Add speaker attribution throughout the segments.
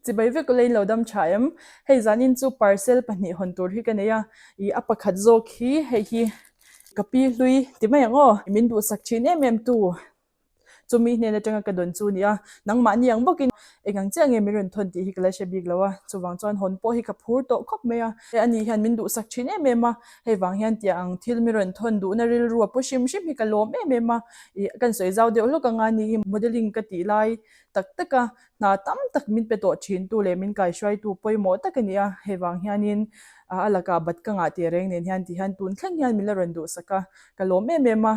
Speaker 1: Chibai vek ula in lo dam tha em? Hei zanin chu parcel pahnih hawn tur hi ka nei a, ih a pakhat zawk hi hei hi ka pi hlui ti mai ang aw. Min duhsak thin em em tu chumi hnen atanga ka dawn chu a ni a, nangmahni ang bawkin eng ang chiah nge min rawn thawn tih hi ka la hre bik lo a, chuvang chuan hawn pawh hi ka phur tawh khawp mai a, ani hian min duhsak thin em em a, hei vang hian tiang ang thil mi rawn thawn duhna rilru a pu hrim hrim hi ka lawm em em a, ih kan sawi zau deuh hlawk anga ni hi modelling ka tih lai tak tak a, Hna tam tak min pe tawh thintu leh min kaihruaitu pawimawh tak a ni a, hei vang hianin a lakah bat ka ngah tih reng nen hian ti hian tun thleng hian min la rawn duhsak a, ka lawm em em a.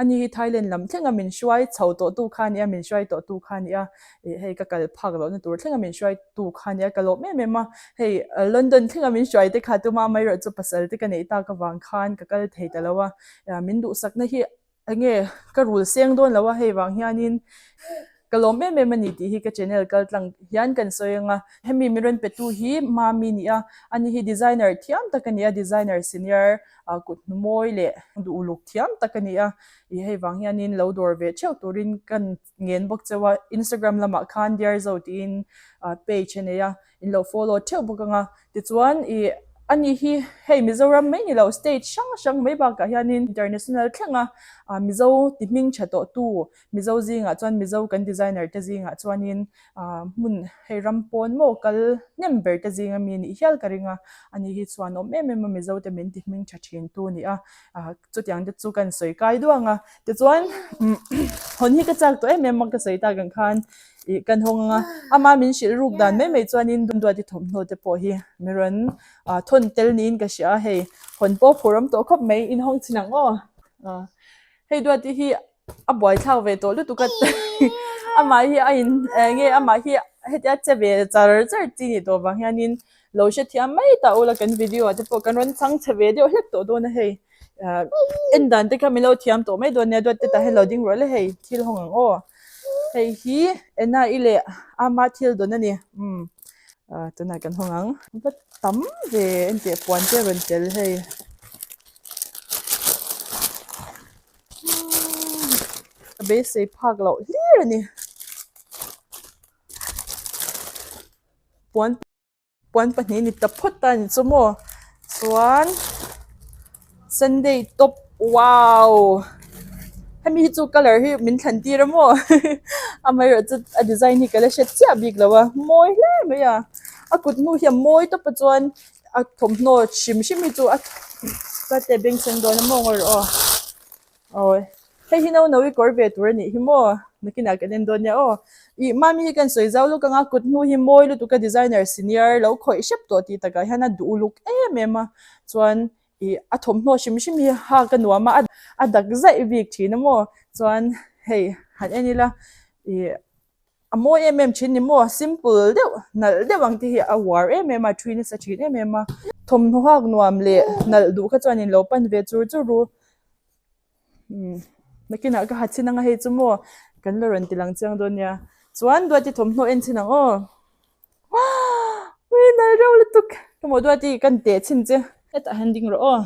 Speaker 1: Ani hi Thailand lam thlenga min hruai chho tawhtu kha a ni a, min hruai tawhtu kha a ni a, ih hei ka kal phak lohna tur thlenga min hruaitu kha a ni a, ka lawm em em a. Hei London thlenga min hruai te kha tuma amaherawh chu pasal te ka neih tak avang khan ka kal thei ta lo a, min duhsakna hi Enge ka rul seng dawn lo a hei vang hianin ka lawm em em a ni tih hi ka channel kal tlang hian kan sawi ang a. Hemi mi rawn petu hi Mami ni a, ani hi designer thiam tak a ni a, designer senior ah kut hnu mawi leh duh uluk thiam tak a ni a. Ih hei vang hianin lo dawr ve theuh turin ka ngen bawk cheu a, Instagram lamah khan Dearzo tiin page a nei a, In lo follow theuh bawk ang a, tichuan ih ani hi hei Mizoram mai ni lo state hrang hrang mai bakah hianin international thleng a, ah Mizo ti hming tha tawh tu Mizo zingah chuan Mizo kan designer te zingah chuanin ah hmun hei ram pawn maw kal hnem ber te zinga mi nih hial ka ring a, ani hi chuan awm em em a Mizo te min ti hming tha thin tu a ni a, ah chutiang te chu kan sawi kai duang a, tichuan hawn hi ka chak tawh em em a ka sawi tak ang khan. Ih kan hawng ang a, ama min hrilh ruk dan mai mai chuanin Dumduati thawmhnaw te pawh hi mi rawn ah thawn tel niin ka hria a hei hawn pawh phur awm tawh khawp mai in hawng chin ang aw ah hei Duati hi a buaithlak ve tawh lutuk a amah hi a in eng nge amah hi hetia che ve char char chi nih tawh vang hianin lo hrethiam mai ta ula kan video ah te pawh kan rawn chang chhe ve deuh hlek tawh dawn a hei. Ah en dan te kha min lo thiam tawh mai dawn nia duat te tah hian lo ding rawh le hei thil hawng ang aw hei hi Anna i leh ama thil dawn a ni umm ah tunah kan hawng ang va tam ve enteh puan te a rawn tel hei ka beisei phak loh hlir a ni puan. Puan pahnih ni ta phawt a ni chu maw chuan sunday top wow hemi hi chu colour hi min thlan tir a maw amaherawh chu a design hi ka la hre chiah bik lo a mawi hle mai a a kut hnu hi a mawi tawp a chuan a thawmhnaw hrim hrim hi chu a te bengchheng dawn a maw ngawi rawh aw. Awi hei hi no no i kawr ve tur a nih hi maw nakinah kan en dawn nia aw ih mami hi kan sawi zau lawk ang a kut hnu hi mawi lutuk a designer senior lo khawih hrep tawh tih takah hian a duh uluk em em a chuan ih a thawmhnaw hrim hrim hi hak a nuam a a dak zaih bik thin a maw chuan hei han en ila ih a mawi em em thin ni maw simple deuh nalh deuh ang te hi a uar em em a thui nasa thin em em a thawmhnaw hak nuam leh nalh duh kha chuan in lo pan ve chur chur ru umm nakinah ka ha chin anga hei chu maw kan la rawn ti lang chiang dawn nia chuan duati thawmhnaw en chin ang aw ui nalh reuh lutuk ka maw duati kan teh chhin che hetah hian ding rawh aw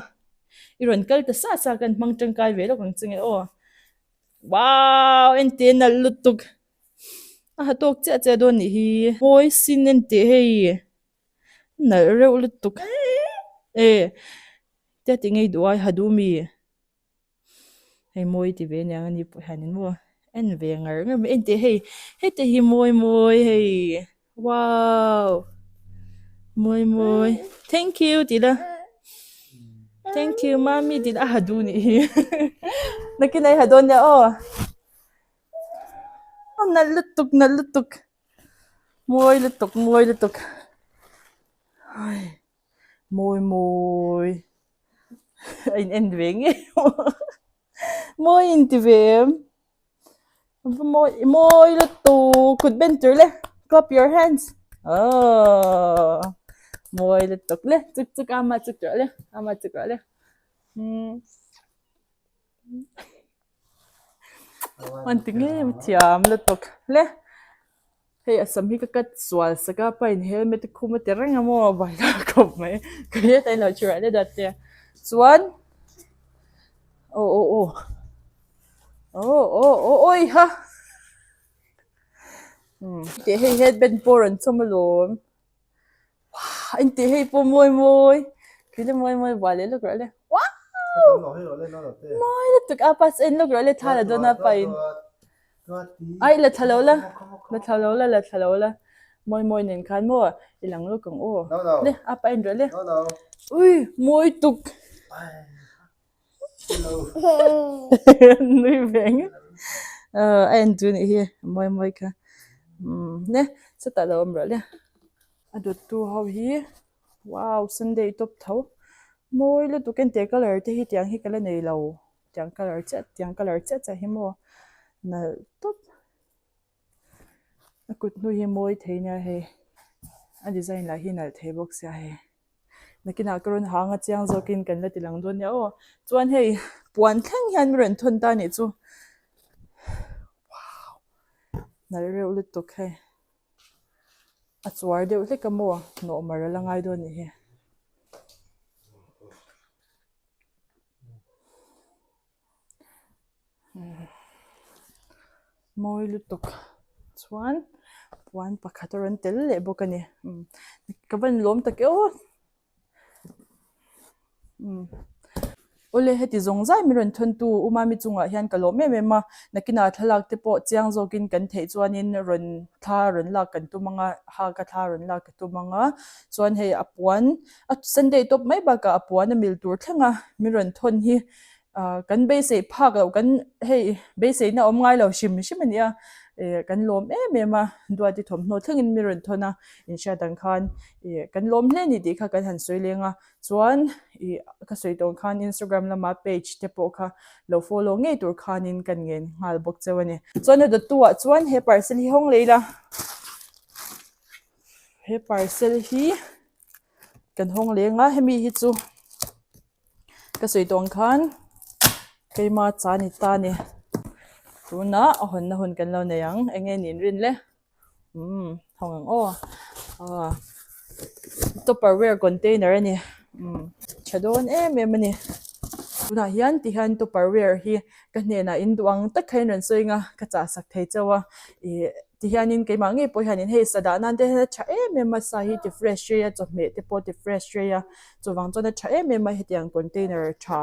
Speaker 1: i rawn kal ta sa sa kan hmang tangkai ve lawk ang che nge aw. Wow ente nalh lutuk a ha tawk chiah chiah dawn nih hi mawi sin ente hei nalh reuh lutuk e tia ti ngei duh a i ha duh mi hei mawi ti ve aniang ani pawh hianin maw en ve ngar ngar mai ente hei heti hi mawi mawi hei. Wow mawi mawi thank you tih la thank you mami tih la a ha duh nih hi nakin a i ha dawn nia aw a nalh lutuk nalh lutuk mawi lutuk mawi lutuk mawi mawi a in en ve ngei mawi in ti ve em. Mawi mawi lutuk kut ben tur le clap your hands aww mawi lutuk le chuk chuk ama chuk rawh le ama chuk rawh le umm an ti ngei a thiam lutuk le hei a sam hi ka cut sual sak a pain helmet a khum a ti reng a maw vai la khawp mai ka hriat a inlo chhirah le dat te chuan aw aw aw aw aw aw awi ha. Umm tih hei headband pawh a rawn chawm alawm Wah engtih hei pawh mawi mawi thil mawi mawi buai leh lawk rawh le wow mawi lutuk a pass en lawk rawh le thla la dawn a pa in ai la thla lo la la thla lo la la thla lo la mawi mawi nen khan maw i lang lawk ang aw le a pa en rawh le ui mawi tuk Nui ve ang a en chu nih hi mawi mawi kha umm ne chutah lo awm rawh le a dawttu ho hi wow sunday tawp tho mawi lutuk en teh colour te hi tiang hi ka la nei lo tiang colour chiah tiang colour chiah chiah hi maw nalh tawp a kut hnu hi mawi thei nia hei a design lah hi nalh thei bawk sia hei. Nakinah ka rawn hang a chiang zawkin kan la ti lang dawn nia aw. Chuan hei puan thleng hian mi rawn thawn ta anih chu. Wow! Nalh reuh lutuk hei. A chuar deuh hlek a maw? Nawh mar a la ngai dawn anih hi. Mawi lutuk chuan puan pakhat a rawn tel leh bawk a ni ka van lawm tak e aw awle heti zawng zai min rawn thawn tu u mami chungah hian ka lawm em em a nakinah thlalak te pawh chiang zawkin kan theih chuanin rawn thla rawn lak kan tum ang a haka thla rawn lak ka tum ang a chuan hei a puan a sunday tawp mai bakah a puan a mil tur thleng a min rawn thawn hi. Ah kan beisei phak loh kan hei beiseina awm ngai lo hrim hrim a ni a eh kan lawm em em a duati thawmhnaw thlengin mi rawn thawn a inhriat ang khan ih kan lawm hle a ni tih kha kan han sawi leng a chuan ih ka sawi tawh ang khan Instagram lama page te pawh kha lo follow ngei tur khanin kan ngen nghal bawk cheu a ni chuan a dawttu ah chuan he parcel hi hawng leh ila he parcel hi kan hawng leng a hemi hi chu. Ka sawi tawh ang khan keima cha ni ta a ni. Tunah a hawnna hun kan lo nei ang. Eng nge niin rin le? Umm hawng ang aw. Aw tupperware container a ni. Umm tha dawn em em a ni. Tunah hian ti hian tupperware hi ka hnenah in duh ang tak kha in rawn sawi ang a, ka chah sak thei chauh a. Ih ti hianin keimah ngei pawh hianin hei sa dah nan te hian a tha em em a, sa hi ti fresh rei a, chawhmeh te pawh ti fresh rei a. Chuvang chuan a tha em em a hetiang container tha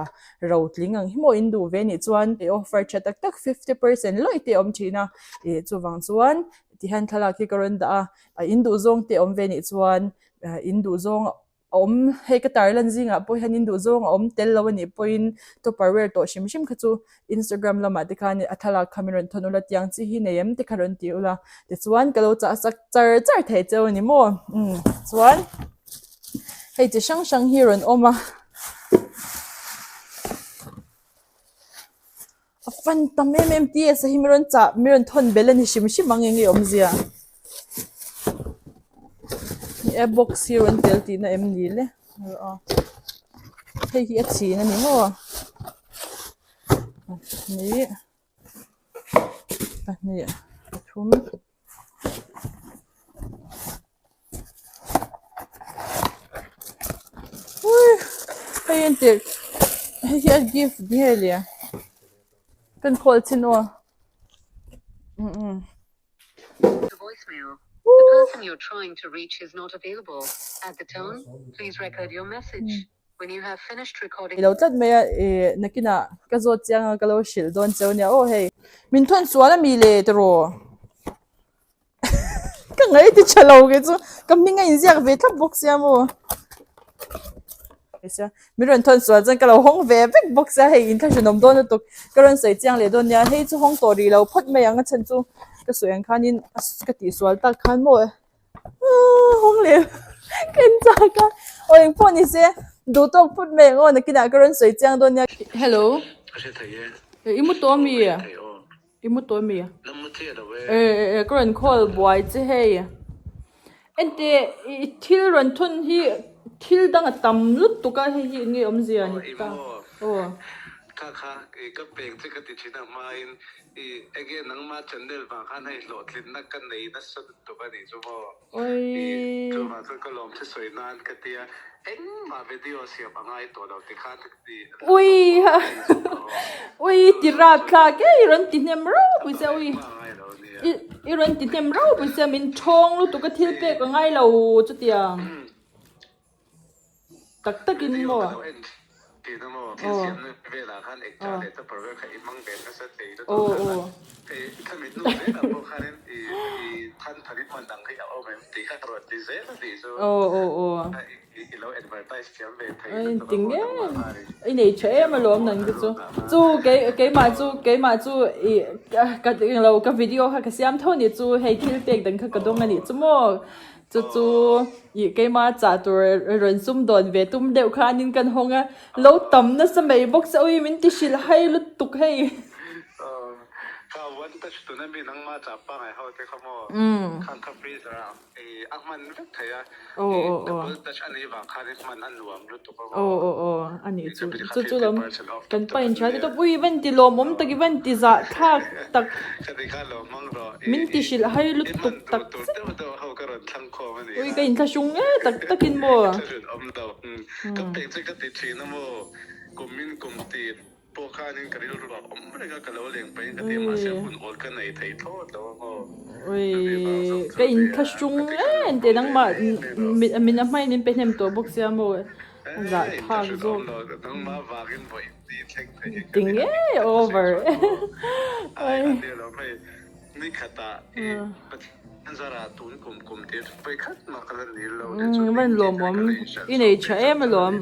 Speaker 1: ro tling ang hi maw in duh ve nih chuan ih offer tha tak tak 50% lawih te a awm thin a ih chuvang chuan tihian thlalak hi ka rawn dah a ah in duh zawng te awm ve nih chuan ah in duh zawng a awm hei ka tarlan zingah pawh hian in duh zawng a awm tel lo anih pawhin tupperware tawh hrim hrim kha chu Instagram lamah te khan a thlalak kha min rawn thawn ula tiang chi hi nei em te kha rawn ti ula tichuan ka lo chah sak char char thei cheu a ni maw umm chuan hei chi hrang hrang hi rawn awm a a fan tam em em ts a hi mi rawn chah mi rawn thawn belh a ni hrim hrim ang eng nge awmzia he box hi rawn tel tihna em ni le hei hi a chhin a ni maw pahnih pahnih pathum. Hei en teh hei hi a gift nge le kan khawl chin aw umm. Lo tlat mai a ih nakinah ka zawt chiang a ka lo hrilh dawn cheu nia aw hei min thawn sual ami le tiraw. Ka ngaih ti tha lo kei chu ka hming a inziak ve thlap bawk sia maw min rawn thawn sual chuan ka lo hawng ve vek bawk sia hei inthlahrun awm dawn lutuk ka rawn sawi chiang leh dawn nia hei chu hawng tawh rih lo phawt mai ang a chhan chu ka sawi ang khanin ka tihsual tak khan maw hawng leh ka en chak a aw engpawh ni se duh tawk phawt mai ang aw nakinah ka rawn sawi chiang dawn nia hello i mu tawh ami? I mu tawh ami?
Speaker 2: Na mu chiah lo e.
Speaker 1: E e e ka rawn call buai che hei. Enteh i thil rawn thun hi thil dang a tam lutuk a hei hi eng nge awmzia ni ta.
Speaker 2: Aw. Kha kha i ka peng che ka ti thin a hmain i enge nangma channel vang khan hei hlawhtlinna ka nei nasa lutuk a nih chu maw. I chuvang chuan ka lawm che sawi nan ka tia engmah video siam a ngai tawh lo ti khan i
Speaker 1: Ui ui ti rat thlak e i rawn ti hnem ropui che ui i i rawn ti hnem ropui che min thawng lutuk a thil pek a ngai lo chutiang. Tak takin maw? Aw. Aw aw. Aw aw aw. Tinge i nei tha em alawm nang te chu. Chu kei keimah chu keimah chu ih ka englo ka video kha ka siam tho anih chu hei thil pek dang kha ka dawng anih chu maw. Chu chu ih keimah chah tur rawn sum dawn ve tum deuh khanin kan hawng a, lo tam nasa mai bawk se ui min ti hrilh hai lutuk hei.
Speaker 2: Kha one touch tuna mi nangma chah pangai ho te kha maw khang kha freezer ah a hman vek thei a, double touch a nih vang khanin hman a nuam lutuk a maw.
Speaker 1: Aw aw aw a nih chu chu chu lawm kan pa in tha te tawp ui van ti lawmawm tak i van ti zah thlak tak.
Speaker 2: Khati kha lo hmang rawh.
Speaker 1: Min ti hrilh hai lutuk tak zet. Ui ka inthlahrung e tak takin maw. Ui ka inthlahrung e engti nangmah min a hmain min pe hnem tawh bawk sia maw a zahthlak zawk. Tinge over Van lawmawm i nei tha em alawm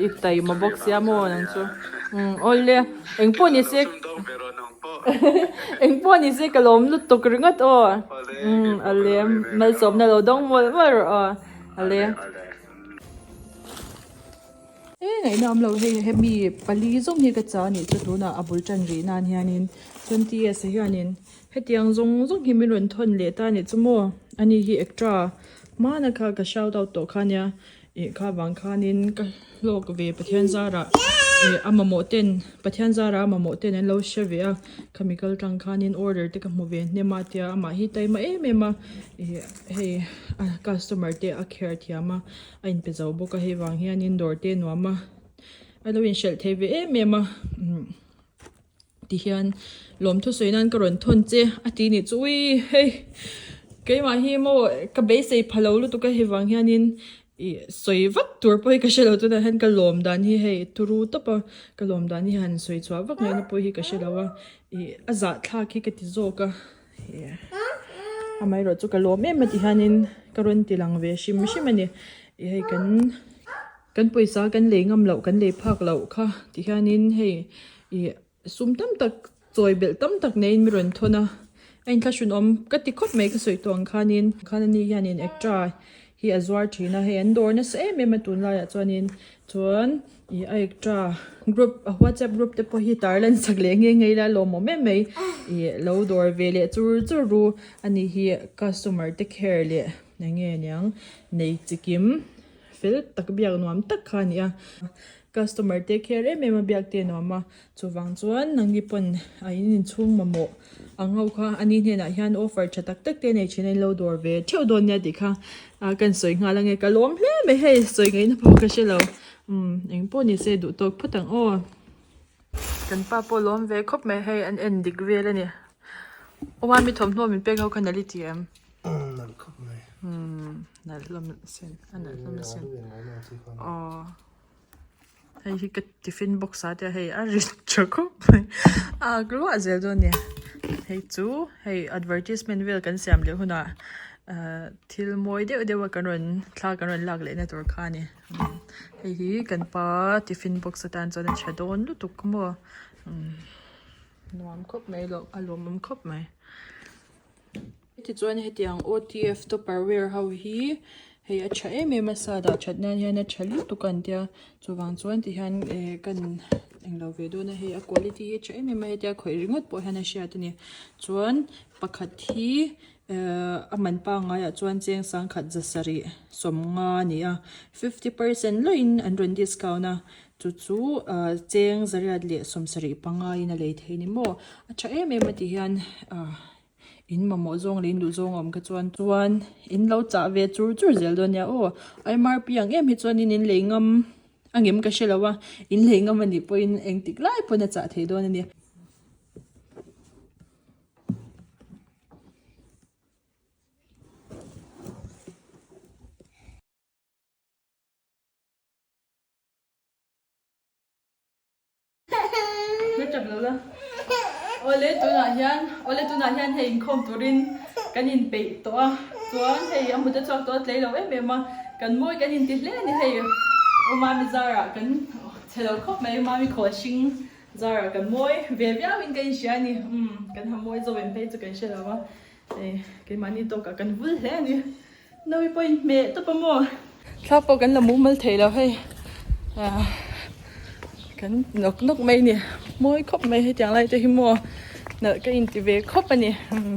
Speaker 1: i taima bawk sia maw nang chu awle engpawh ni se engpawh ni se ka lawm lutuk ringawt aw awle malsawmna lo dawng mawlh mawlh rawh aw awle. E ngaihna awm lo hei hemi pali zawng hi ka chah anih chu tunah a bul tan rih nan hianin chuan T S a hianin hetiang zawng zawng hi min rawn thawn leh ta anih chu maw ani hi extra hmana kha ka shout out tawh kha ania ih kha vang khanin ka hlawk ve Pathian zarah ih a mamawh ten Pathian zarah a mamawh ten an lo hre ve a khami kal tlang khanin order te ka hmu ve hnem a tia amah hi taima em em a ih hei a customer te a care thiam a. a inpe zo bawk a hei vang hianin dawr te a nuam a a lo inhrelh thei ve em em a umm tihian lawmthu sawi nan ka rawn thawn che a ti nih chu ui hei keimah hi maw ka beisei pha lo lutuk a hei vang hianin ih sawi vak tur pawh hi ka hrelo tunah hian ka lawm dan hi hei turu tawp a ka lawm dan hi han sawi chhuah vak ngaihna pawh hi ka hrelo a ih a zahthlak hi ka ti zawk a. Amaherawh chu ka lawm em a ti hianin ka rawn ti lang ve hrim hrim a ni ih hei kan kan pawisa kan lei ngam loh kan lei phak loh kha ti hianin hei ih sum tam tak chawi belh tam tak neiin mi rawn thawn a a inthlahrunawm ka ti khawp mai ka sawi tawh ang khanin khan ani hianin extra hi a zuar thin a hei an dawr nasa em em a tunlaiah chuanin chuan ih a extra group a whatsapp group te pawh hi tar lan sak leh nghe nghe ila a lawmawm em mai ih lo dawr ve leh chur chur ru ani hi customer te care leh eng nge niang nei chikim fel tak biak nuam tak kha a ni a customer te care em em a biak te a nuam a Chuvang chuan nangni pawn a in inchhung mamawh ang ho kha ani hnenah hian offer tha tak tak te nei thin a inlo dawr ve theuh dawn nia tih kha a kan sawi nghal ange ka lawm hle mai hei sawi ngaihna pawh ka hre lo umm eng pawh ni se duh tawk phawt ang aw. Kan pa pawh lawm ve khawp mai hei an en dik vel a ni awma mi thawmhnaw min pek ho kha nalh i ti em?
Speaker 3: Nalh khawp mai.
Speaker 1: Umm nalh hlawm sin a nalh hlawm sin aw. Hei hi ka tiffin box ah te hei a ri tha khawp mai a ak luah zel dawn a ni hei chu hei advertisement vel kan siam leh hunah ahh thil mawi deuh deuh a kan rawn thla kan rawn lak leh na tur kha a ni hei hi kan pa tiffin box atan chuan a tha dawn lutuk maw nuam khawp mai lawm a lawmawm khawp mai. Tichuan hetiang OTF tupperware ho hi hei a tha em em a sa dah that nan hian a tha lutuk an tia chuvang chuan ti hian eh kan englo ve dawn a hei a quality hi a tha em em a hetia khawih ringawt pawh hian a hriat a ni chuan pakhat hi. A man pangaiah chuan cheng sangkhat zasarih sawmnga a ni a, 50 percent lawin an rawn discount a, chu chu cheng zariat leh sawmsarih pangaiin a lei thei a ni maw? A tha em em a ti hian in mamawh zawng leh in duh zawng a awm kha chuan chuan in lo chah ve chur chur zel dawn nia aw. MRP ang em hi chuanin in lei ngam a ngem ka hre lo a, in lei ngam a nih pawhin engtik lai pawn a chah thei dawn a ni. Awle tunah hian awle tunah hian hei inkhawm turin kan inpeih tawh a chuan hei a mut a chhuak tawh a tlei lo em em a kan mawi kan inti hle a ni hei u Mami zarah kan chhe lo khawp mai Mami khawl hring Zara kan mawi ve viau in ka inhria a ni umm kan ha mawi zo em phei chu kan hre lo a hei keimahni tawkah kan vul hle a ni Nawi pawh in hmeh tawp a maw thla pawh kan la mumal thei lo hei ah kan nawk nawk mai a ni mawi khawp mai hetiang lai te hi maw nalh ka inti ve khawp a ni umm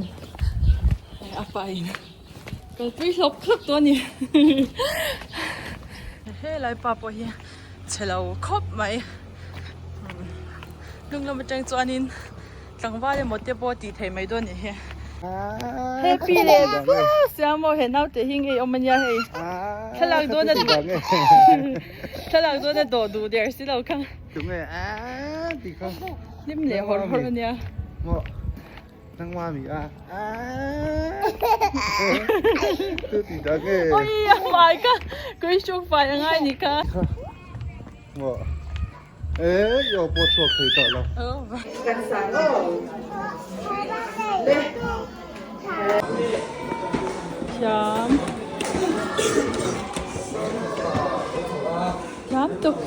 Speaker 1: a pa in kalpui hlawk hlawk tawh a ni helai pa pawh hi chhe lo khawp mai. Hnung lam atang chuanin tlangval emaw te pawh tih theih mai dawn nih hi. Happy leh viau sia maw he naute hi ngei awm ania hei. Thlalak dawn a thlalak dawn a dawh duh der si lo kha. Hlim leh hawrh hawrh ania. Oi a hmai kha kui hruk fai a ngai nih kha. Thiam. Thiam tuk.